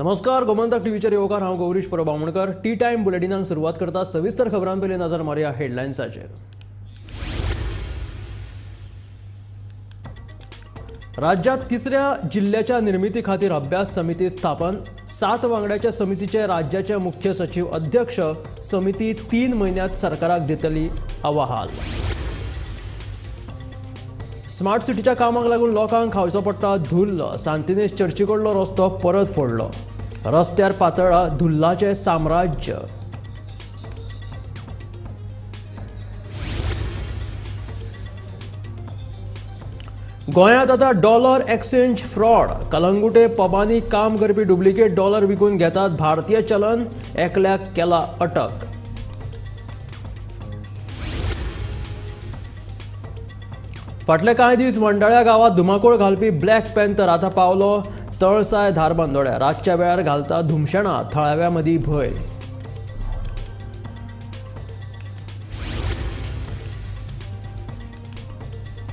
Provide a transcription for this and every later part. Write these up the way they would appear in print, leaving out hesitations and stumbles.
नमस्कार, गोमंतक टीव्हीचेर येवकार. हांव गौरीश परब बामणकर. टी टायम बुलेटिनाक सुरवात करता. सविस्तर खबरां पयलीं नजर मारया हेडलायन्साचेर. राज्यात तिसऱ्या जिल्ह्याच्या निर्मिती खातीर अभ्यास समिती स्थापन. 7 वांगड्याच्या समितीचे राज्याचे मुख्य सचिव अध्यक्ष. समिती 3 म्हयन्यांत सरकाराक दितली अहवाल. स्मार्ट सिटीच्या कामाक लागून लोकांक खावचो पडटा धुल्ल. सांतिनेज चर्ची कडलो रस्तो परत फोडलो. रस्त्यार पातळ्ळा धुल्लाचें साम्राज्य. गोंयांत आतां डॉलर एक्सचेंज फ्रॉड. कलंगुटे पबांनी काम करपी डुप्लिकेट डॉलर विकून घेतात भारतीय चलन. एकल्याक केला अटक. फाटले कांय दीस मंडळ्या गांवांत धुमाकूळ घालपी ब्लॅक पॅन्थर आतां पावलो तळसाय धारबांदोड्या. रातच्या वेळार घालता धुमशेणां. थळाव्या मदीं भंय.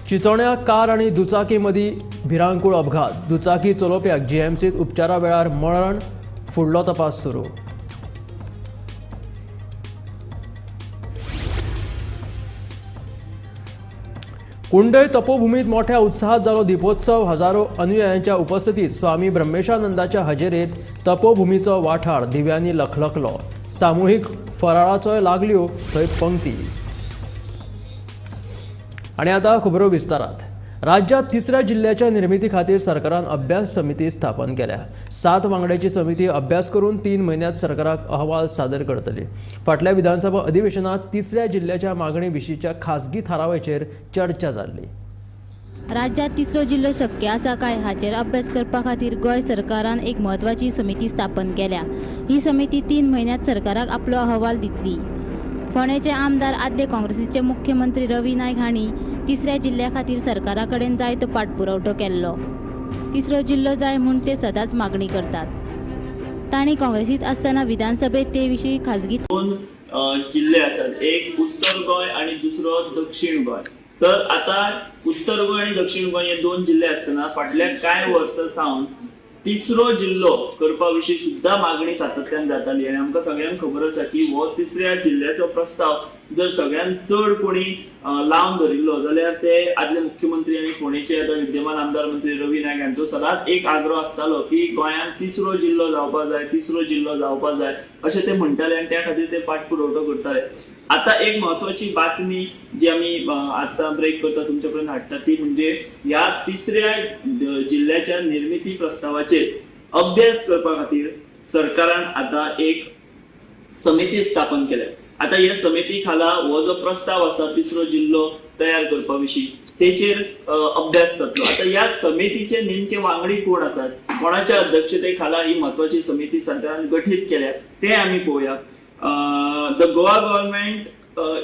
चिचोण्या कार आनी दुचाकी मदीं भिरांकूळ अपघात. दुचाकी चलोवप्याक जीएमसीत उपचारा वेळार मरण. फुडलो तपास सुरू. कुंडय तपोभूमीत मोठ्या उत्साहात जालो दीपोत्सव. हजारो अनुयायांच्या उपस्थितीत स्वामी ब्रह्मेशानंदाच्या हजेरेत तपोभूमीचो वाठार दिव्यांनी लखलखलो. सामुहीक फराळाचोय लागल्यो थंय पंक्ती. आनी आतां खबरो विस्तारात. राज्यात तिसऱ्या जिल्ह्याच्या निर्मिती खातीर सरकारान अभ्यास समिती स्थापन केल्या. 7 वांगड्याची समिती अभ्यास करून 3 म्हयन्यांत सरकाराक अहवाल सादर करतली. फाटल्या विधानसभा अधिवेशनात तिसऱ्या जिल्ह्याच्या मागणी विशींच्या खासगी थारावाचेर चर्चा जाल्ली. राज्यात तिसरो जिल्लो शक्य आसा काय हाचेर अभ्यास करपा खातीर गोंय सरकारान एक म्हत्वाची समिती स्थापन केल्या. ही समिती 3 म्हयन्यांत सरकाराक आपलो अहवाल दितली. फोंडेचे आमदार आदले काँग्रेसीचे मुख्यमंत्री रवी नायक हांणी तिसऱ्या जिल्ल्या खातीर सरकारा कडेन जायतो पाठपुरवठो केल्लो. तिसरो जिल्लो जाय म्हूण ते सदांच मागणी करतात. तांणी काँग्रेसीत आसतना विधानसभेत ते विशीं खाजगी 2 जिल्हे आसात, एक उत्तर गोंय आनी दुसरो दक्षिण गोंय. तर आता उत्तर गोंय आनी दक्षिण गोंय हे 2 जिल्हे आसतना फाटल्या कांय वर्सां सावन तिसरो जिल्लो करपा विशीं सुद्दां मागणी सातत्यान जाताली. आनी आमकां सगळ्यांक खबर आसा की हो तिसऱ्या जिल्ल्याचो प्रस्ताव जर सगळ्यांत चड कोणी लावन धरिल्लो जाल्यार ते आदले मुख्यमंत्री आनी फोंडेचे आतां विद्यमान आमदार मंत्री रवी नायक हांचो सदांच एक आग्रो आसतालो की गोंयांत तिसरो जिल्लो जावपा जाय, तिसरो जिल्लो जावपा जाय अशें ते म्हणटाले आनी त्या खातीर ते पाठपुरवठो करताले. आतां एक म्हत्वाची बातमी जी आमी आतां ब्रेक करता तुमच्या पर्यंत हाडटा ती म्हणजे ह्या तिसऱ्या जिल्ल्याच्या निर्मिती प्रस्तावाचेर अभ्यास करपा खातीर सरकारान आतां एक समिती स्थापन केल्या. आतां ह्या समिती खाला हो जो प्रस्ताव आसा तिसरो जिल्लो तयार करपा विशीं तेचेर अभ्यास जातलो. आतां ह्या समितीचे नेमके वांगडी कोण आसात, कोणाच्या अध्यक्षते खाला ही म्हत्वाची समिती सरकारान गठीत केल्या ते आमी पळोवया. The Goa government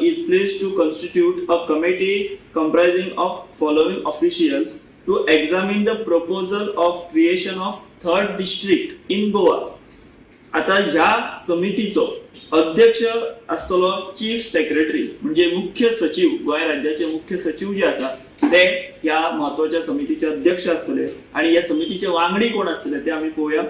is pleased to constitute a committee comprising of following officials to examine the proposal of creation of third district in Goa. आता ह्या समितीचो अध्यक्ष आसतलो चीफ सेक्रेटरी, म्हणजे मुख्य सचिव, गोंय राज्याचे मुख्य सचिव जे आसा ते ह्या म्हत्वाच्या समितीचे अध्यक्ष आसतले. आनी ह्या समितीचे वांगडी कोण आसतले ते आमी पळोवया.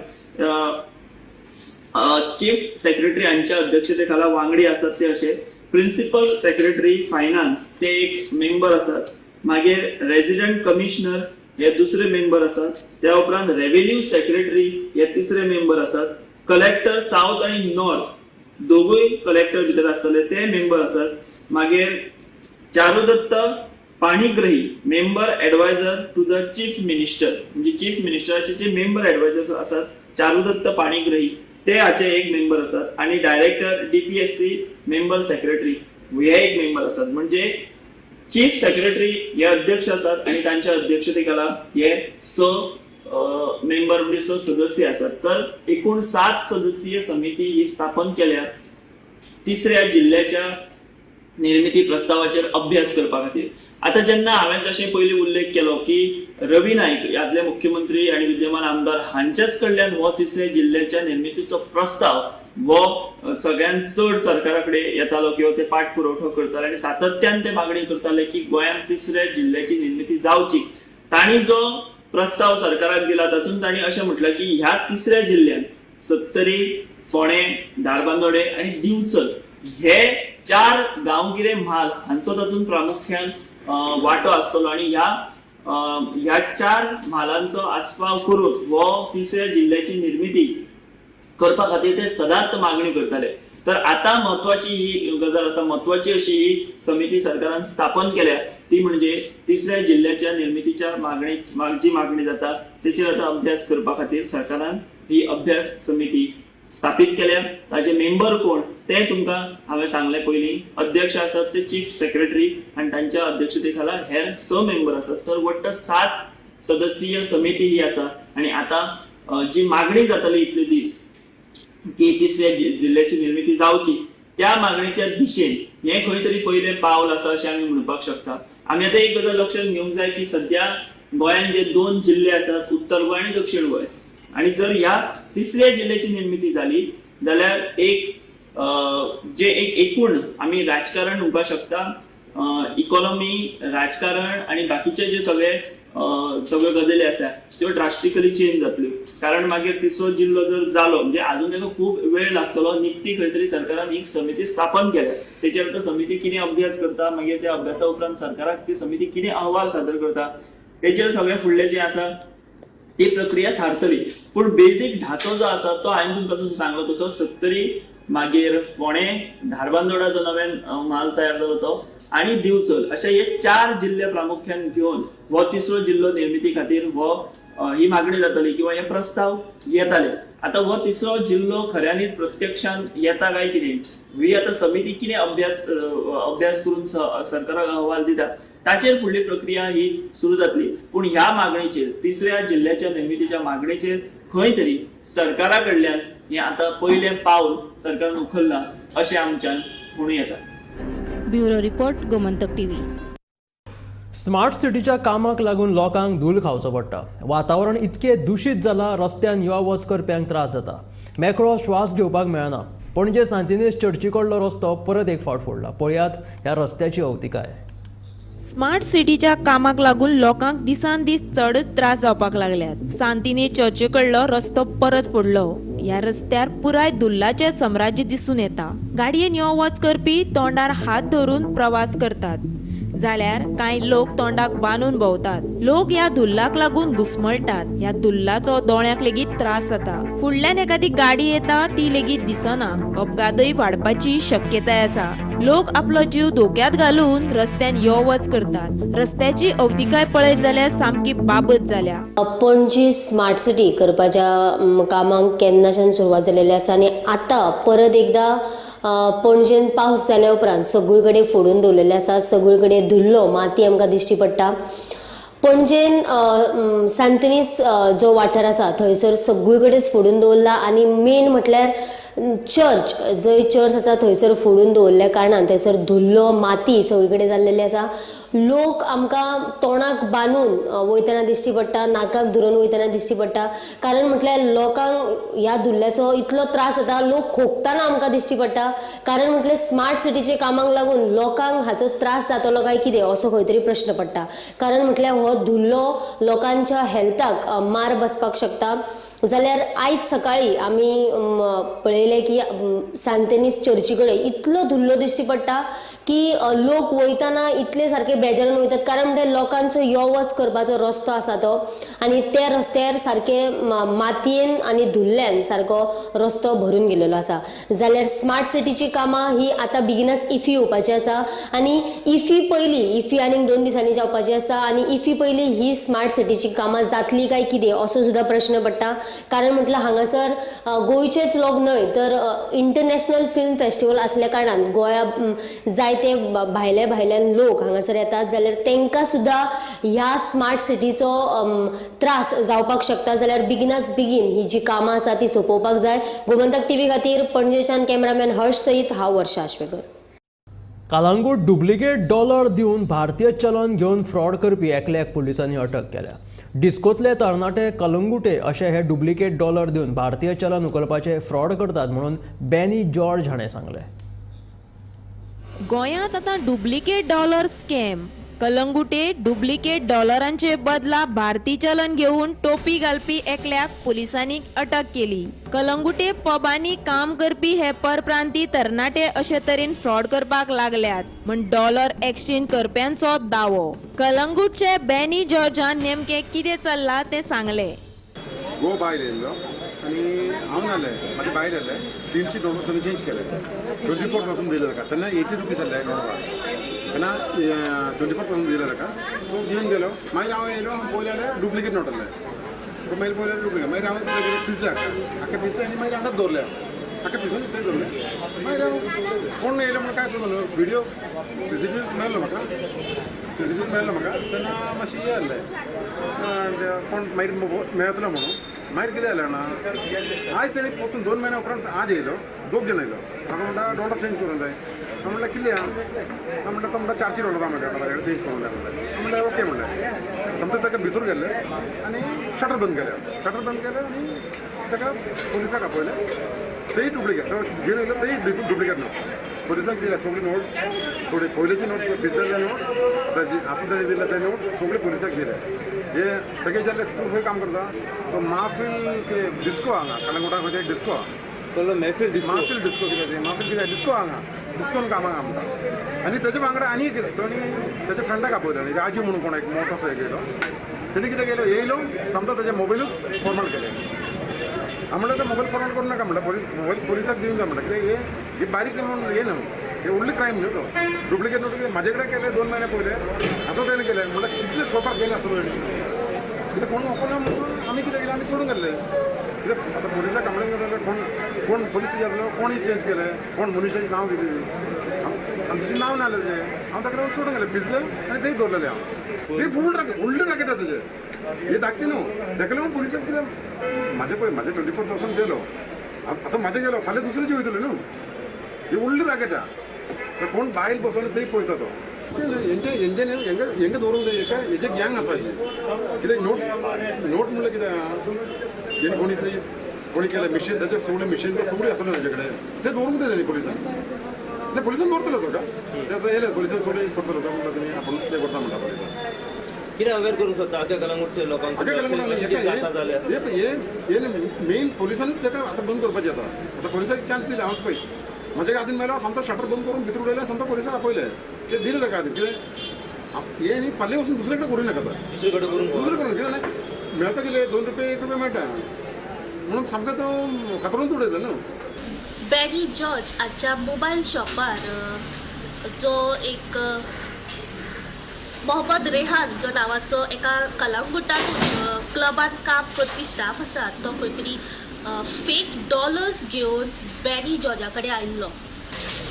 चीफ सेक्रेटरी हांच्या अध्यक्षते खाला वांगडी आसात ते अशे: प्रिन्सिपल सेक्रेटरी फायनान्स ते एक मेंबर आसात, मागीर रेजिडंट कमिशनर हे दुसरे मेंबर आसात, त्या उपरांत रेव्हेन्यू सेक्रेटरी हे तिसरे मेंबर आसात, कलेक्टर सावथ आनी नॉर्थ दोगूय कलेक्टर भितर आसतले ते मेंबर आसात, मागीर Charudatta Panigrahi member adviser to the chief minister, म्हणजे चीफ मिनिस्टराचे जे मेंबर एडवायझर आसात चारुदत्त पाणीग्रही ते हाचे एक मेंबर आसात, आनी डायरेक्टर डीपीएससी मेंबर सेक्रेटरी हे एक मेंबर आसात. म्हणजे चीफ सेक्रेटरी हे अध्यक्ष आसात आनी तांच्या अध्यक्षते खाला हे 6 मेंबर म्हणजे 6 सदस्य आसात. तर एकूण 7 सदस्यीय समिती ही स्थापन केल्या तिसऱ्या जिल्ल्याच्या निर्मिती प्रस्तावाचेर अभ्यास करपा खातीर. आतां जेन्ना हांवें जशें पयलीं उल्लेख केलो की रवी नायक आदले मुख्यमंत्री आनी विद्यमान आमदार हांच्याच कडल्यान हो तिसऱ्या जिल्ल्याच्या निर्मितीचो प्रस्ताव हो सगळ्यांत चड सरकारा कडेन येतालो किंवा ते पाठपुरवठो करताले आनी सातत्यान ते मागणी करताले की गोंयांत तिसऱ्या जिल्ल्याची निर्मिती जावची. तांणी जो प्रस्ताव सरकाराक दिला तातूंत तांणी अशें म्हटलें की ह्या तिसऱ्या जिल्ल्यांत सत्तरी, फोंडें, धारबांदोडे आनी दिवचल हे चार गांवगिरे म्हाल हांचो तातूंत प्रामुख्यान वांटो आसतलो आनी ह्या चार म्हालांचो आस्पाव करून हो तिसऱ्या जिल्ह्याची निर्मिती करपा खातीर ते सदांच मागणी करताले. तर आतां म्हत्वाची ही गजाल आसा, म्हत्वाची अशी ही समिती सरकारान स्थापन केल्या ती म्हणजे तिसऱ्या जिल्ह्याच्या निर्मितीच्या मागणी जी मागणी जाता तेचेर आतां अभ्यास करपा खातीर सरकारान ही अभ्यास समिती स्थापीत केल्या. ताजे मेंबर कोण ते तुमकां हांवें सांगलें पयलीं. अध्यक्ष आसात ते चीफ सेक्रेटरी आनी तांच्या अध्यक्षते खाला हेर 6 मेंबर आसात. तर वट्ट 7 सदस्यीय समिती ही आसा आनी आतां जी मागणी जाताली इतले दीस की तिसऱ्या जिल्ह्याची निर्मिती जावची त्या मागणीच्या दिशेन हें खंय तरी पयलें पावल आसा अशें आमी म्हणपाक शकता. आमी आतां एक गजाल लक्षांत घेवंक जाय की सद्या गोंयांत जे 2 जिल्हे आसात, उत्तर गोंय आनी दक्षिण गोंय, आनी जर ह्या तिसऱ्या जिल्ह्याची निर्मिती जाली जाल्यार एक जे एक एकूण आमी राजकारण म्हणपाक शकता, इकॉनॉमी, राजकारण आनी बाकीचे जे सगळे सगळ्यो गजाली आसा त्यो ड्रास्टिकली चेंज जातल्यो. कारण मागीर तिसरो जिल्लो जर जालो म्हणजे आजून ताका खूब वेळ लागतलो. निकती खंय तरी सरकारान एक समिती स्थापन केल्या, तेचेर आतां समिती कितें अभ्यास करता, मागीर त्या अभ्यासा उपरांत सरकाराक ती समिती कितें अहवाल सादर करता तेचेर सगळें फुडलें जें आसा ती प्रक्रिया थारतली. पूण बेजीक ढाचो जो आसा तो हांवें तुमकां जसो सांगलो तसो सत्तरी, मागीर फोंडें, धारबांदोडा जो नव्यान म्हाल तयार जालो तो आनी दिवचल अशे हे 4 जिल्हे प्रामुख्यान घेवन हो तिसरो जिल्लो निर्मिती खातीर हो ही मागणी जातली किंवा हे प्रस्ताव येताले. आतां हो तिसरो जिल्लो खऱ्यांनीच प्रत्यक्षान येता काय कितें, ही आतां समिती कितें अभ्यास अभ्यास करून सरकाराक अहवाल दिता ताचेर फुडली प्रक्रिया ही सुरू जातली. पूण ह्या मागणीचेर, तिसऱ्या जिल्ह्याच्या निर्मितीच्या मागणीचेर खंय तरी सरकारा कडल्यान हें आतां पयलें पावल सरकारान उखल्लां अशें आमच्यान म्हणूं येता. Bureau report, Gomantak TV. Smart सिटीच्या कामाक लागून लोकांक धूल खावचो पडटा. वातावरण इतकें दुशीत जालां, रस्त्यान यो वच करप्यांक त्रास जाता, मेकळो श्वास घेवपाक मेळना. पणजे सांतिनेज चर्ची कडलो रस्तो परत एक फावट फोडला. पळयात ह्या रस्त्याची अवतिकाय. स्मार्ट सिटीच्या कामाक लागून लोकांक दिसान दीस चडच त्रास जावपाक लागल्यात. सांतिनेज चर्चे कडलो रस्तो परत फोडलो. ह्या रस्त्यार पुराय धुल्लाचें साम्राज्य दिसून येता. गाडयेन यो वच करपी तोंडार हात धरून प्रवास करतात, जाल्यार कांय लोक तोंडाक बांदून भोंवतात. लोक ह्या धुल्लाक लागून घुस्मळटात. ह्या धुल्लाचो दोळ्यांक लेगीत त्रास जाता. फुडल्यान एखादी गाडी येता ती लेगीत दिसना. अपघातय वाडपाची शक्यताय आसा. लोक आपलो जीव धोक्यात घालून रस्त्यान यो वच करतात. रस्त्याची अवतिकाय पळयत जाल्यार सामकी बाबत जाल्या. पणजी स्मार्ट सिटी करपाच्या कामाक केन्नाच्यान सुरवात जालेली आसा आनी आतां परत एकदां पणजेन पावस जाल्या उपरांत सगळे कडेन फोडून दवरलेले आसा. सगळे कडेन धुल्लो माती आमकां दिश्टी पडटा. पणजेन सांतिनेज जो वाठार आसा थंयसर सगळे कडेन फोडून दवरला आनी मेन म्हटल्यार चर्च, जंय चर्च आसा थंयसर फोडून दवरल्या कारणान थंयसर धुल्लो माती सगळे कडेन जाल्लेली आसा. लोक आमकां तोंडाक बांदून वयतना दिश्टी पडटा, नाकाक धरून वयतना दिश्टी पडटा. कारण म्हटल्यार लोकांक ह्या धुल्ल्याचो इतलो त्रास जाता, लोक खोकतना आमकां दिश्टी पडटा. कारण म्हटल्यार स्मार्ट सिटीच्या कामाक लागून लोकांक हाचो त्रास जातलो काय कितें असो खंय तरी प्रश्न पडटा. कारण म्हटल्यार हो धुल्लो लोकांच्या हेल्थाक मार बसपाक शकता. जाल्यार आयज सकाळी आमी पळयलें की सांतिनेज चर्ची कडेन इतलो धुल्लो दिश्टी पडटा की लोक वयतना इतले सारके बेजारून वयतात. कारण म्हटल्यार लोकांचो यो वच करपाचो रस्तो आसा तो आनी त्या रस्त्यार सारके मातयेन आनी धुल्ल्यान सारको रस्तो भरून गेलेलो आसा. जाल्यार स्मार्ट सिटीची कामां ही आतां बेगीनच इफी येवपाची आसा आनी इफी पयली, इफी आनीक 2 दिसांनी जावपाची आसा आनी इफी पयली ही स्मार्ट सिटीची कामां जातली काय कितें असो सुद्दां प्रश्न पडटा. कारण म्हटल्यार हांगासर गोंयचेच लोक न्हय तर इंटरनॅशनल फिल्म फेस्टिवल आसल्या कारणान गोंया जायते भायले भायल्यान लोक हांगासर येतात, जाल्यार तांकां सुद्दां ह्या स्मार्ट सिटीचो त्रास जावपाक शकता. जाल्यार बेगिनाच बेगीन ही जी कामां आसा ती सोंपोवपाक जाय. गोमंतक टीव्ही खातीर पणजेच्यान कॅमेरामॅन हर्ष सयत हांव वर्षा आश्वेकर. कालांगूट डुप्लिकेट डॉलर दिवन भारतीय चलन घेवन फ्रॉड करपी एकल्याक पुलिसांनी अटक केल्या. डिस्कोतले तरणाटे कलंगुटे अशे हे डुप्लिकेट डॉलर दिवन भारतीय चलन उखलपाचे फ्रॉड करतात म्हणून बॅनी जॉर्ज हाणें सांगलें. गोंयांत आतां डुप्लिकेट डॉलर स्कॅम. कलंगुटे डुप्लिकेट डॉलरांचे बदला भारतीय चलन घेवन टोपी घालपी एकल्याक पुलिसांनी अटक केली. कलंगुटे पबांनी काम करपी हे परप्रांती तरणाटे अशे तरेन फ्रॉड करपाक लागल्यात म्हण डॉलर एक्सचेंज करप्यांचो दावो. कलंगूटचे बॅनी जॉर्जान नेमकें कितें चल्लां तें सांगलें. गो बायल येयल्लो आनी हांव नासलें, म्हाजे बायल येयल्लें. 300 डॉलर ताणें चेंज केले. 24,000 दिले ताका. तेन्ना 80 रुपीज जाल्ले नोटवा, तेन्ना 24,000 दिले ताका. तो घेवन गेलो. मागीर हांव येयलो, हांव पळयलें जाल्यार डुप्लिकेट नोट आहले. तो मागीर पळयल्यार डुप्लिकेट. मागीर हांव पिजले हाका, आख्खे पिजले आनी मागीर हांगाच दवरले. हांव आख्खे पिजून थंय दवरले. मागीर हांव कोण येयलो म्हणून कांय सुद्दां न्हू. विडियो सीसीटीव्ही मेळ्ळो म्हाका, सीसीटीव्ही मेळ्ळो म्हाका. तेन्ना मातशें हें जालें, कोण मागीर मेळतलो म्हणून. मागीर कितें जालें जाणा, आयज तेणी परतून 2 म्हयन्या उपरांत आज येयलो, दोग जाण येयलो. म्हाका म्हणटा डॉलर चेंज करूंक जाय. हांव म्हणलें कितले आहा? हांव म्हणटा, तो म्हणटा 400 डॉलर म्हाका म्हाज्या कडेन चेंज करूंक जाय म्हणलें. हांव म्हणलें ओके म्हणलें. समजा ताका भितर गेल्ले आनी शटर बंद केलें. शटर बंद केलें आनी ताका पोलिसाक आपयलें. तेय डुप्लिकेट तो घेवन येयलो, तेय डुप्लिकेट नोट पोलिसाक दिले. सगळी नोट, सगळी पयलींची नोट, भिजलेले नोट, आतां ताणें दिले ते नोट सगळे पोलिसाक दिले. हे तेगे जाल्ले, तूं खंय काम करता? तो माफील कितें डिस्को हांगा कलंगुटा खंय डिस्को आहा, माफील डिस्को कितें तें माफील कितें डिस्को हांगा डिस्कोन कामाक आमकां. आनी तेजे वांगडा आनी एक तो तेच्या फ्रेंडाक आपयलो आनी राजू म्हणून कोण एक मोटो असो येयलो. तेणी कितें केलो, येयलो समजा तेजे मोबायलूच फॉर्मेट केले. हांव म्हणलें ते मोबायल फॉर्मेट करूं नाका म्हणलें, पोलीस मोबायल पोलिसाक दिवन जाय म्हणलें. कित्याक हे हे बारीक म्हणून हे न्हू, हे व्हडली क्रायम न्हू. तो डुप्लिकेट नोट कितें म्हाजे कडेन केले 2 म्हयने पयले, आतां तेणें केलें म्हणल्यार कितले शॉपाक गेले आसतलो तेणी. कितें कोण वापरना म्हणून आमी कितें केलें, आमी सोडून गेल्ले. कित्याक आतां पोलिसाक कंप्लेन करता जाल्यार कोण कोण पोलीस विचारलो, कोण चेंज केलें, कोण मनुशाचें नांव कितें, आमचें नांव ना जालें तेजें. हांव ताका लागून सोडून गेलें, भिजलें आनी थंय दवरलेलें हांव. हे फूल रॅकेट, व्हडलें रॅकेट आसा तेजें, हे धाकटें न्हू. ताका लागून पोलिसाक कितें म्हाजें पळय, म्हाजें 24,000 गेलो, आतां म्हाजें गेलो, फाल्यां दुसऱ्याचें वयतलें न्हू. ही व्हडली रॅकेट आहा. कोण बायल बसोन थंय पळयता तो हेंचे हेंचे हेंका हेंका दवरूंक जाय. हेका हेजे गँग आसा कितें नोट नोट म्हणल्यार कितें आहा, हेणी कोणी तरी कोणी केलें मिशीन, ताचे सगळें मिशीन सगळें आसलें ताजे कडेन, तें दवरूंक जाय तेणी पोलिसान. नाही पोलिसान दवरतलो तो का ते आतां येयले पोलिसान सगळें करतलो तो. म्हणटा तुमी आपूण तें करता म्हणटा पोलिसान. कितें अवेर करूंक सोदता आख्या कलंगूटच्या लोकांक? आख्या जाता जाल्यार हे मेन पोलिसानूच ताका आतां बंद करपाचें. आतां आतां पोलिसाक चान्स दिले. हांव पळय म्हाज्या हातीन मेलो, सामको शटर बंद करून भितर उडयलें, सामको पोलिसाक आपयलें, ते दिले ताका हातीन. कितें हे न्ही, फाल्यां वचून दुसरे कडेन करूं नाका आतां. दुसरे कडेन करूंक दुसरें करूं कितें मेळटा, कितें 2 रुपये 1 रुपया मेळटा म्हणून सामको तो कातरून उडयता न्हू. बॅनी जॉर्ज हाच्या मोबायल शॉपार जो एक मोहम्मद रेहान जो नांवाचो एका कलंगुटानूच क्लबान काम करपी स्टाफ आसा, तो खंय तरी फेक डॉलर्स घेवन बॅनी जॉर्जा कडेन आयिल्लो.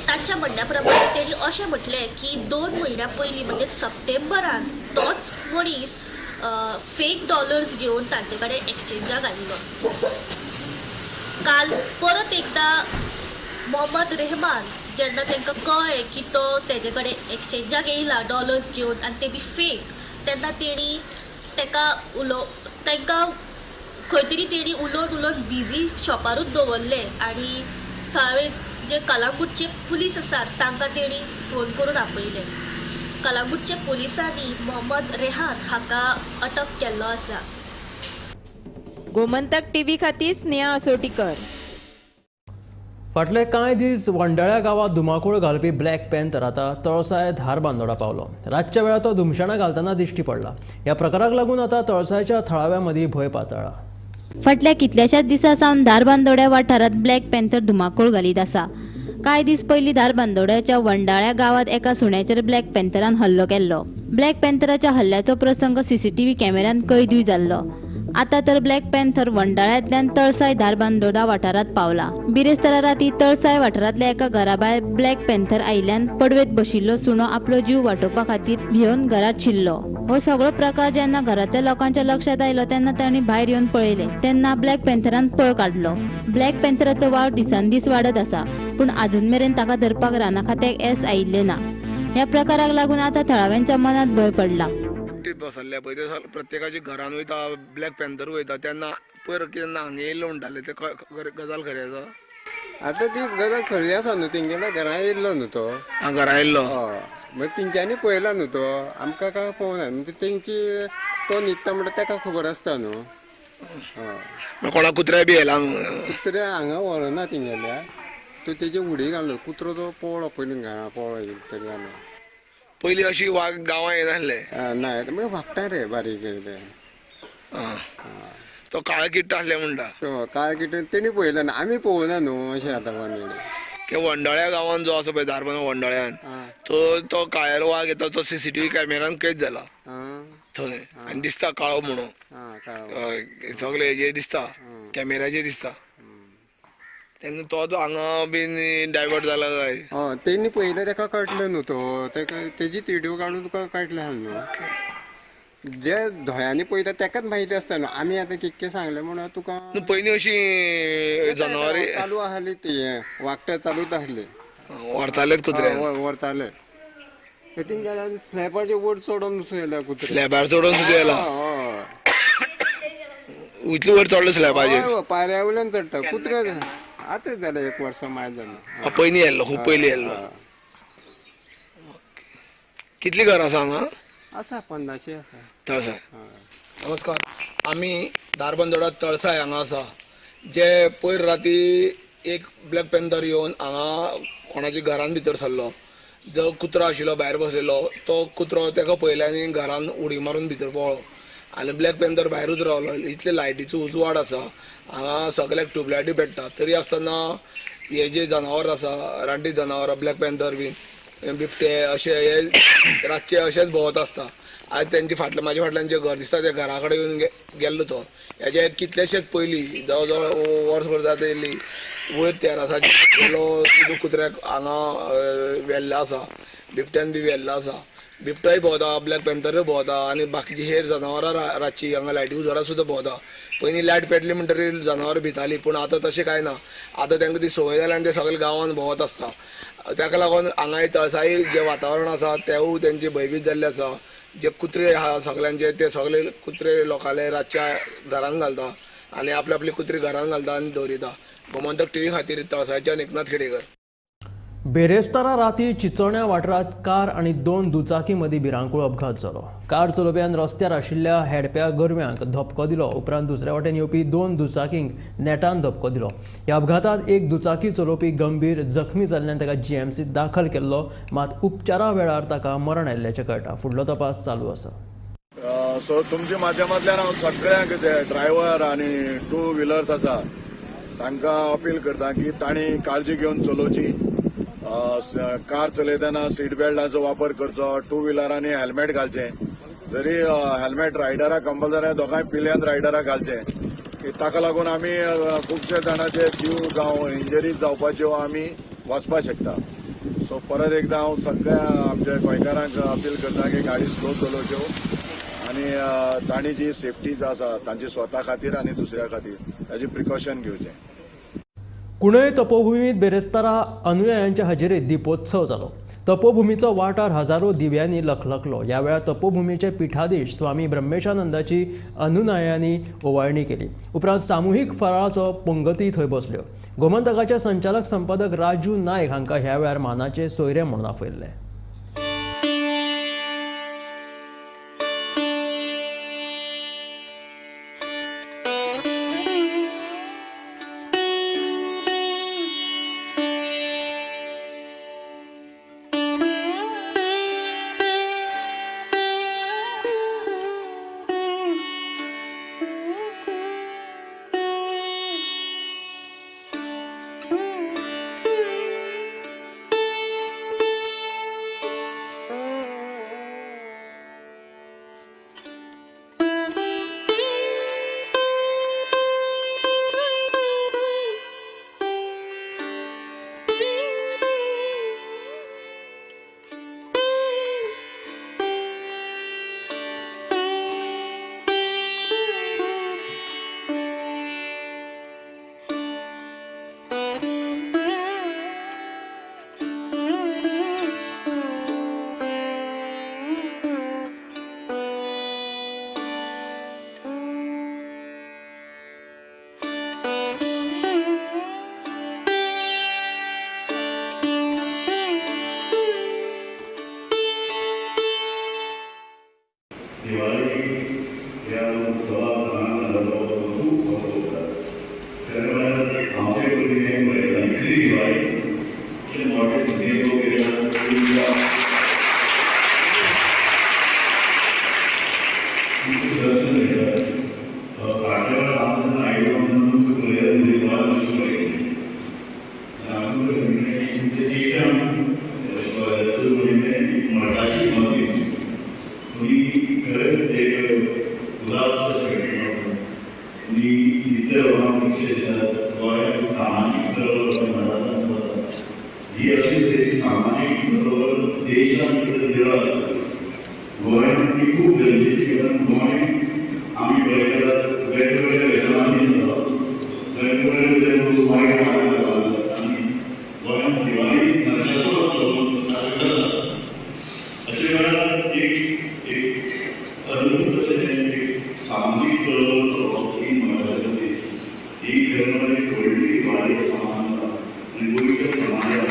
तांच्या म्हणण्या प्रमाणे तेणी अशें म्हटलें की 2 म्हयन्या पयलीं म्हणजे सप्टेंबरान तोच मनीस फेक डॉलर्स घेवन तांचे कडेन एक्सचेंजाक आयिल्लो. काल परत एकदां मोहम्मद रेहमान जेन्ना तांकां कळ्ळें की तो तेजे कडेन एक्सचेंजाक येयला डॉलर्स घेवन आनी ते बी फेक, तेन्ना तेणी ताका तांकां खंय तरी तेणी उलोवन उलोवन बिजी शॉपारूच दवरलें आनी थळावे जे कलांगूटचे पुलीस आसात तांकां तेणी फोन करून आपयले. कलांगूटच्या पुलिसांनी मोहम्मद रेहान हाका अटक केल्लो आसा. गोमंतक टीव्ही खातीर स्नेहा असोटीकर. फाटले कांय दीस वंडाळ्या गांवांत धुमाकूळ घालपी ब्लॅक पॅन्थर आतां तळसाय धारबांदोडा पावलो. रातच्या वेळार तो धुमशेणां घालतना दिश्टी पडला. ह्या प्रकाराक लागून आतां तळसायच्या थळाव्या मदीं भंय पातळ्ळा. फाटल्या कितल्याशाच दिसां सावन धारबांदोड्या वाठारांत ब्लॅक पॅन्थर धुमाकूळ घालीत आसा. कांय दीस पयलीं धारबांदोड्याच्या वंडाळ्या गांवांत एका सुण्याचेर ब्लॅक पॅन्थरान हल्लो केल्लो. ब्लॅक पॅन्थराच्या हल्ल्याचो प्रसंग सीसीटीव्ही कॅमेऱ्यांत कैदूय जाल्लो. आतां तर ब्लॅक पॅन्थर वंडाळ्यांतल्यान तळसाय धारबांदोडा वाठारांत पावला. बिरेस्तारा राती तळसाय वाठारांतल्या एका घराभायर ब्लॅक पॅन्थर आयिल्ल्यान पडवेत बशिल्लो सुणो आपलो जीव वाटोवपा खातीर भिवन घरांत शिरलो. हो सगळो प्रकार जेन्ना घरांतल्या लोकांच्या लक्षांत आयलो तेन्ना तांणी भायर येवन पळयलें तेन्ना ब्लॅक पॅन्थरान पळ काडलो. ब्लॅक पॅन्थराचो वावर दिसान दीस वाडत आसा, पूण आजून मेरेन ताका धरपाक राना खात्याक येस आयिल्लें ना. ह्या प्रकाराक लागून आतां थळाव्यांच्या मनांत भंय पडला. बसल्ले पळय ते प्रत्येकाच्या घरान वयता, ब्लॅक पॅन्थर वयता तेन्ना पयर केन्ना हांगा येयल्लो म्हणटाले, ते गजाल खरी आसा? आतां ती गजाल खरी आसा न्हू, तेंगेल्या घरा येयल्लो न्हू तो. घरा येयल्लो. हय, मागीर तेंच्यांनी पळयला न्हू तो, आमकां काय पळोवना म्हणजे तेंची तो न्हिदता म्हणटा तेका खबर आसता न्हू. हय, कोणा कुत्र्या बी येयला न्हू? कुत्र्या हांगा व्हरना तेंगेल्या, तो तेजे उडी घालो कुत्रो तो पळ्ळो पयलीं घरा पळ्ळो तरी जालो. पयलीं अशी वाग गांवां येनासले? ना, मागीर वागता रे बारीक ते. तो काळो किट्ट आसले म्हणटा? तो काळो किट्ट तेणी पळयला ना, आमी पळोवना न्हू अशें जाता वानगडी. की वंडोळ्या गांवान जो आसा पळय धारबांदोडा वंडोळ्यान तो तो काळेलो वाग येता तो सीसीटीव्ही कॅमेरान कैद जाला थंय आनी दिसता काळो म्हणून, सगळे हेजे दिसता कॅमेराचे दिसता. तेन्ना तो तो हांगा बीन डायवर्ट जाला काय? हय, तेणी पळयलें तेका कळटलें न्हू, तो तेका तेजी व्हिडियो काडून तुका कळटलें आहा न्हू. जे दोळ्यांनी पळयता तेकाच माहिती आसता न्हू, आमी आतां कितकें सांगलें म्हणून तुका. पयलीं अशी जनावरां चालू आसली ती वागटा चालूच आसली, व्हरतालेच कुत्रे व्हरताले. तेंच्या स्लॅबाचे वयर चडोन येयला कुत्रे, स्लॅबार चडोन सुद्दां येयला. इतले वयर चडलो स्लॅबाचेर? पायऱ्या वयल्यान चडटा कुत्रे. आतां जालें एक वर्सा माय जालें. पयलीं येयल्लो, खूब पयलीं येयल्लो. कितलीं घरां आसा हांगा? आसा 50 आसा तळसाय. नमस्कार, आमी धारबांदोडा तळसाय हांगा आसा. जे पयर राती एक ब्लॅक पॅन्थर येवन हांगा कोणाच्या घरान भितर सरलो. जो कुत्रो आशिल्लो भायर बसलेलो तो कुत्रो तेका पळयलो आनी घरान उडी मारून भितर पळ्ळो आनी ब्लॅक पॅन्थर भायरूच रावलो. इतले लायटीचो उजवाड आसा हांगा, सगळ्याक ट्युबलायटी पेट्टा, तरी आसतना हे जे जनावर आसा रानटी जनावरां ब्लॅक पॅन्थर बीन बिबटे अशे हे रातचे अशेच भोंवत आसता. आयज तेंचे फाटल्यान म्हाज्या फाटल्यान जें घर दिसता त्या घरा कडेन येवन गेल्लो तो. हेजे कितलेशेच पयलीं जवळ जवळ वर्सभर जाता येयली वयर तेरासाचेर गेलो सुद्दां कुत्र्याक हांगा व्हेल्लो आसा, बिबट्यान बी व्हेल्लो आसा. बिबटोय भोंवता, ब्लॅक पॅन्थरूय भोंवता आनी बाकीची हेर जनावरां रातची हांगा लायटी उजवाडा सुद्दां भोंवता. पयलीं लायट पेटली म्हणटरीर जनावरां भितालीं, पूण आतां तशें कांय ना. आतां तांकां ती संवय जाल्या आनी ते सगळे गांवांत भोंवत आसता. ताका लागून हांगा तळसाई जें वातावरण आसा तेवूय तेंचे भंयभीत जाल्ले आसा. जे कुत्रे आहा सगळ्यांचे ते सगळे कुत्रे लोकांले रातच्या घरान घालता आनी आपले आपले कुत्रे घरान घालता आनी दवरिता. गोमंतक टीव्ही खातीर तळसायच्यान एकनाथ खेडेकर. बेरेस्तारा राती चिचोण्या वाठारांत कार आनी 2 दुचाकी मदीं भिरांकूळ अपघात जालो. कार चलोवप्यान रस्त्यार आशिल्ल्या हेडप्या गोरव्यांक धपको दिलो. उपरांत दुसऱ्या वाटेन येवपी 2 दुचाकींक नेटान धपको दिलो. ह्या अपघातांत एक दुचाकी चलोवपी गंभीर जखमी जाल्ल्यान ताका जीएमसीत दाखल केल्लो, मात उपचारा वेळार ताका मरण आयिल्ल्याचें कळटा. फुडलो तपास चालू आसा. सो तुमच्या माध्यमांतल्यान हांव सगळ्यांक जे ड्रायव्हर आनी टू व्हिलर्स आसा तांकां अपील करता की तांणी काळजी घेवन चलोवची. कार चलयतना सीट बेल्टाचो वापर करचो, टू व्हिलरांनी हेल्मेट घालचें, जरी हेल्मेट रायडराक कंपल्सरी दोगांय पिलियन रायडराक घालचें. ताका लागून आमी खुबशे जाणांचे जीव जावं इंजरीज जावपाच्यो आमी वाचपाक शकता. सो परत एकदां हांव सगळ्या आमच्या गोंयकारांक अपील करता की गाडी स्लो चलोवच्यो आनी तांणी जी सेफ्टी आसा तांची स्वता खातीर आनी दुसऱ्या खातीर ताची प्रिकॉशन घेवचें. कुणय तपोभूमीत बेरेस्तारा अनुयायांच्या हजेरीत दीपोत्सव जालो. तपोभूमीचो वाठार हजारो दिव्यांनी लखलखलो. ह्या वेळार तपोभूमीचे पिठाधीश स्वामी ब्रह्मेशानंदाची अनुयायांनी ओवाळणी केली. उपरांत सामुहीक फराळाचो पंगती थंय बसल्यो. गोमंतकाचे संचालक संपादक राजू नायक हांकां ह्या वेळार मानाचे सोयरे म्हणून आपयल्ले. दिवाळी ह्या उत्सवाक हांगा खूब असो उरता. खरें म्हळ्यार आमचे पयलीं हें पळयलां, खरी दिवाळी इतले मोठे भुरगे लोक येतात, तुमचें दर्शन घेतात. फाटल्या वेळार हांव जेन्ना आयलो तेन्ना तुमकां पळयल्यार दिवाळी दिसूंक लागिल्ली. आनी तुमचें टिचरान मठाची मती तुमी खरेंच एक उदात्त अशें तुमी इतले लोकांक विशेश गोंयांत सामाजीक चळवळ मठांतल्यान वता. ही अशी तरेची सामाजीक चळवळ देशांत भितर विरळ आसा. गोंयांत ती खूब गरजेची, कारण गोंय आमी पळयतात वेगवेगळ्या व्यसनांनी वेगवेगळे लोक वायट मार्गार लागतात आनी गोंयांत दिवाळी नरकासूर साजरी जाता. अशे वेळार एक एक अद्भूत अशें एक सामाजीक चळवळ चलोवप ही मठाच्या खातीर ही खरें म्हळ्यार एक व्हडली दिवाळी अशें हांव मानता. आनी गोंयच्या समाजाक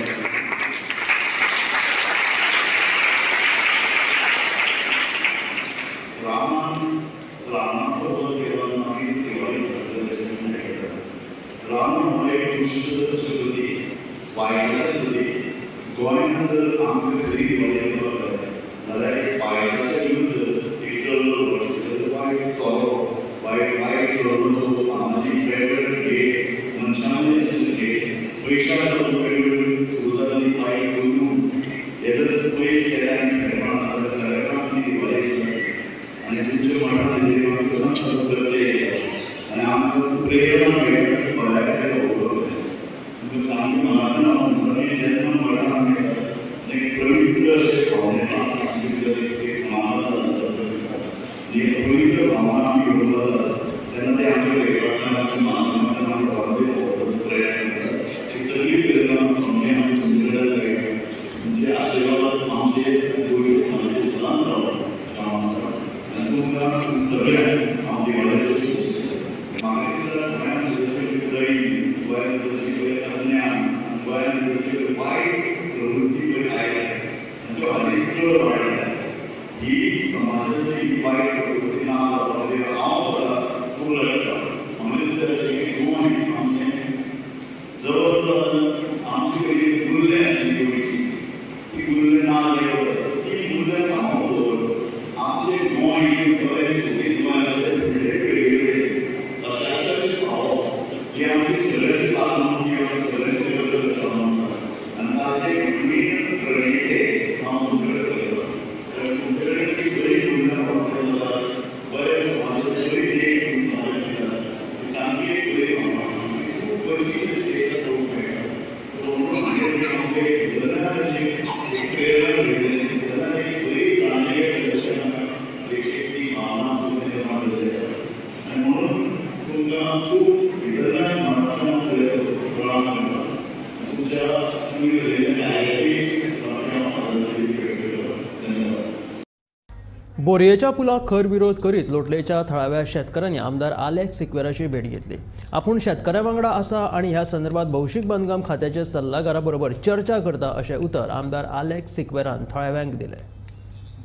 रामान रामाचो जो केलो मागीर दिवाळी साजरी अशें म्हणटात. राम म्हळ्यार एक दुश्ट अशें प्रतीक, वायटाचें प्रतीक. गोंयांत जर आमकां खरी दिवाळी करपाक जाय जाल्यार एक वायटाच्या विरुद्ध एक चळवळ उबारची. वायट सोरो, वायट वायट चळवळ, सामाजीक वेगवेगळे खेळ, मनशां मदीं आशिल्ले खेळ, पयशां लागून वेगवेगळे सुरू जाल्ली वायट करून हे जर पयस केले आनी खरेपणान जाल्यार खरेपणान आमची दिवाळी जाता. आनी तुमच्या मठांत आमी सदांच सदां गर्दी येता आनी आमकां प्रेरणा मेळटा की बऱ्या खातीर वावुरप जाय. तुमकां सामकें मनांतल्यान हांव सांगता की जेन्ना मठांत आमी येता एक पवित्र अशें भावनेन आमचे भितर एक समाधान जाता. एक पवित्र भावना आमी घेवन वतात तेन्ना ते आमच्या वेगळ्या आमच्या माध्यमांतल्यान आमी लोकांक प्रयत्न करतात. ही सगळी प्रेरणा समजून आमी तुमचे कडेन मेळटा. तुमचे आशिर्वाद आमचे गोंयच्या समाजाचेर सदांच रावता अशें हांव मानता. आनी तुमकां सगळ्यांक हांव दिवाळेच्यो शुभेच्छा दितां. म्हाका दिसता गोंयांत जशी दैव, गोंयांत जशी पळय अज्ञान, गोंयांत जशी वायट प्रवृत्ती पळय आयल्या आनी त्यो हाली चड वाडल्या, ही समाजाची वायट प्रवृत्ती ना जावपा खातीर हांव स्वता खूब लढटा. म्हाका दिसता अशें की गोंय आमचें जवळ जवळ आमचे कडेन गुल्लें आशिल्ली गोंयची, ती गुल्लें ना जायत वता. ती गुल्लें सांबाळून दवरप आमचें गोंय बरें सोबीत गोंय आसा तें फुडले पिळगे कडेन अशाचे अशें पावप ही आमची सगळ्यांची चालू, ही आमची सगळ्यांची गरज आसा मानता. आनी ताचे मेन प्रणेते हांव तुमचे कडेन पळयतां, कारण तुमचे कडेन ती बरी गुणां जाता, बऱ्या समाजाची बरी देख समाजाक दिता, ती सामकी एक बरी भावना खूब बरी चेश्टा करूंक मेळटा. सो म्हणून आमचे भितरल्यान अशी एक प्रेरणा मेळटली, भितरल्यान एक बरी जाणविकाय अशें आमकां एक ती भावना आमची निर्माण जाल्ली आसा. आनी म्हणून तुमकां खूब भितरल्यान मनांतल्यान प्रणाम करता. तुमच्या तुमी चलयल्ल्या कार्याकूय धन्यवाद. बोरयेच्या पुलाक खर विरोध करीत लोटलेच्या थळाव्या शेतकारांनी आमदार आलेक्स सिक्वेराची भेट घेतली. आपूण शेतकाऱ्यां वांगडा आसा आनी ह्या संदर्भात भौशीक बांदकाम खात्याच्या सल्लागारा बरोबर चर्चा करता अशें उतर आमदार आलेक्स सिक्वेरान थळाव्यांक दिलें.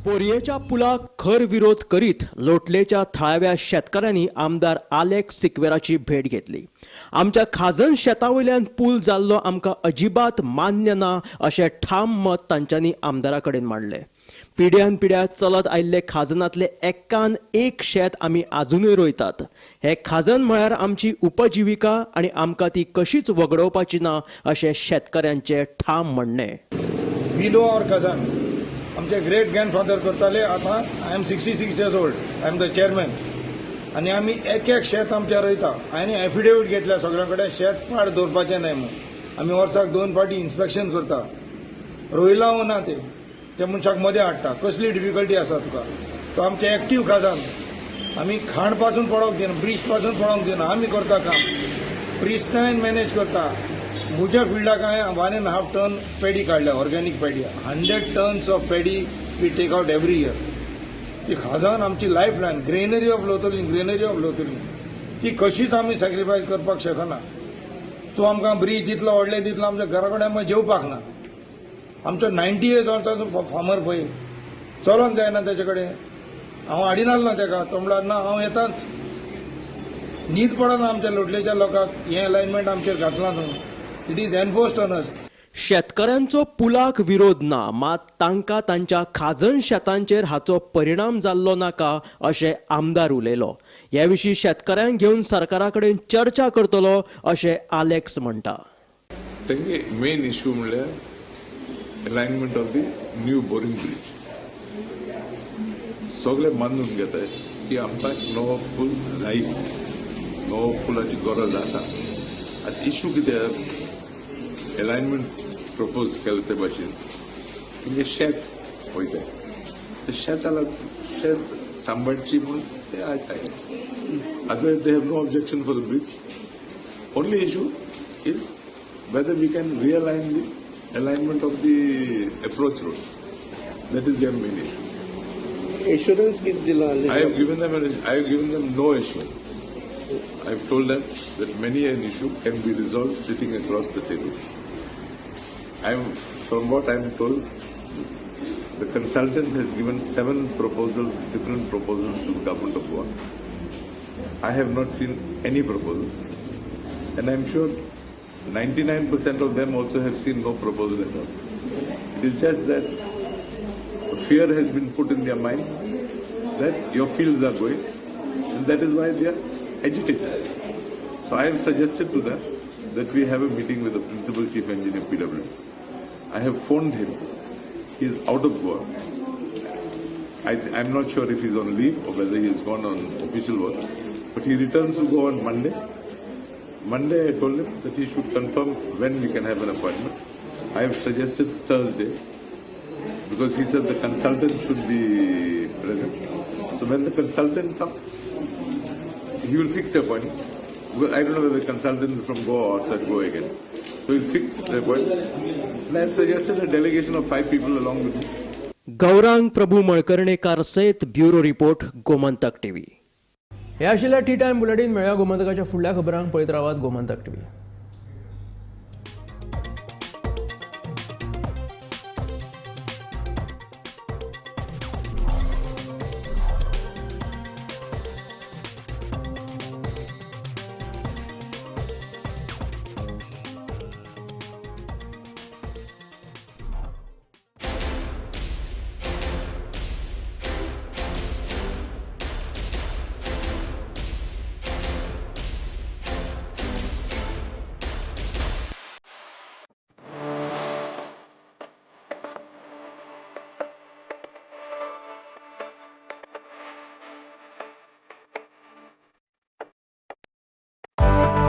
बोरयेच्या पुलाक खर विरोध करीत लोटलेच्या थळाव्या शेतकारांनी आमदार आलेक्स सिक्वेराची भेट घेतली. आमच्या खाजन शेता वयल्यान पूल जाल्लो आमकां अजिबात मान्य ना अशें ठाम मत तांच्यांनी आमदारा कडेन मांडलें. पिढ्यान पिढ्या चलत आयिल्ले खाजनांतले एकान एक शेत आमी आजुनूय रोयतात. हे खाजन म्हळ्यार आमची उपजिविका आनी आमकां ती कशीच वगडोवपाची ना अशें शेतकारांचें ठाम म्हणणें. We know our खाजन, आमचे ग्रेट ग्रँडफादर करताले. आतां I am 66 years old, I am the chairman. आनी आमी एक एक शेत आमचें रोयता. आनी एफिडेवीट घेतल्या सगळ्यां कडेन, शेत पाड दवरपाचें न्हय म्हूण. आमी वर्साक 2 फावटी इन्स्पेक्शन करता, रोयलां वो ना तें त्या मनशाक मदें हाडटा, कसली डिफिकल्टी आसा तुका. तो आमचें एक्टीव खाजन, आमी खाण पासून पडोंक दिना, ब्रिज पासून पडोंक दिना, आमी करता काम, प्रिस्टायन मॅनेज करता. म्हज्या फिल्डाक हांवें 1.5 टन पेडी काडल्या, organic paddy. 100 tons of paddy we take out every year. ती खाजन आमची life line, granary of Loutolim, granary of Loutolim, ती कशीच आमी सॅक्रिफायस करपाक शकना. तूं आमकां ब्रीज जितलो व्हडलें तितलो आमच्या घरा कडेन आमकां जेवपाक ना. आमचो 90 इयर्स वर्साचो फार्मर पळय चलोंक जायना तेचे कडेन. हांव हाडिनासलो ताका, तो म्हणल्यार ना हांव येताच. न्हीद पडना आमच्या लोटलेच्या लोकांक, हें अलायनमेंट आमचेर घातलां न्हू, it is enforced on us. शेतकऱ्यांचो पुलाक विरोध ना, मात तांकां तांच्या खाजन शेतांचेर हाचो परिणाम जाल्लो नाका अशें आमदार उलयलो. हे विशीं शेतकऱ्यांक घेवन सरकारा कडेन चर्चा करतलो अशें आलेक्स म्हणटा. तेंगे मेन इशू म्हणल्यार alignment of the new Boring bridge. सगळे मानून घेताय की आमकां नवो पूल जाय, नवो पुलाची गरज आसा. आतां इशू कितें, अलायनमेंट प्रपोज केलें ते भाशेन तेंगे शेत वयताय, ते शेताला शेत सांबाळची म्हणून ते हाडटाय. Otherwise they have no objection for the bridge. Only issue is whether we can realign the alignment of the approach road. That is their main issue. Assurance कितें दिला? I have given them no assurance. I have told them that many an issue can be resolved sitting across the table. From what I am told, the consultant has given 7 proposals, different proposals to the government of Goa. I have not seen any proposal, and I am sure 99% of them also have seen no proposal at all. It is just that fear has been put in their minds that your fields are going, and that is why they are agitated. So I have suggested to them that we have a meeting with the Principal Chief Engineer PWD. I have phoned him. He is out of Goa. I am not sure if he is on leave or whether he has gone on official work, but he returns to Goa on Monday. Monday I told him that he should confirm when we can have an appointment. I have suggested Thursday because he said the consultant should be present. So when the consultant comes, he will fix the appointment. Because I don't know whether the consultant is from Goa or outside Goa again. So he'll fix the appointment. And I have suggested a delegation of 5 people along with him. Gaurang Prabhu Malkarnekar सयत bureau report, Gomantak TV. हे आशिल्ल्या T time bulletin. मेळया गोमंतकाच्या फुडल्या खबरांक. पळयत रावात Gomantak TV.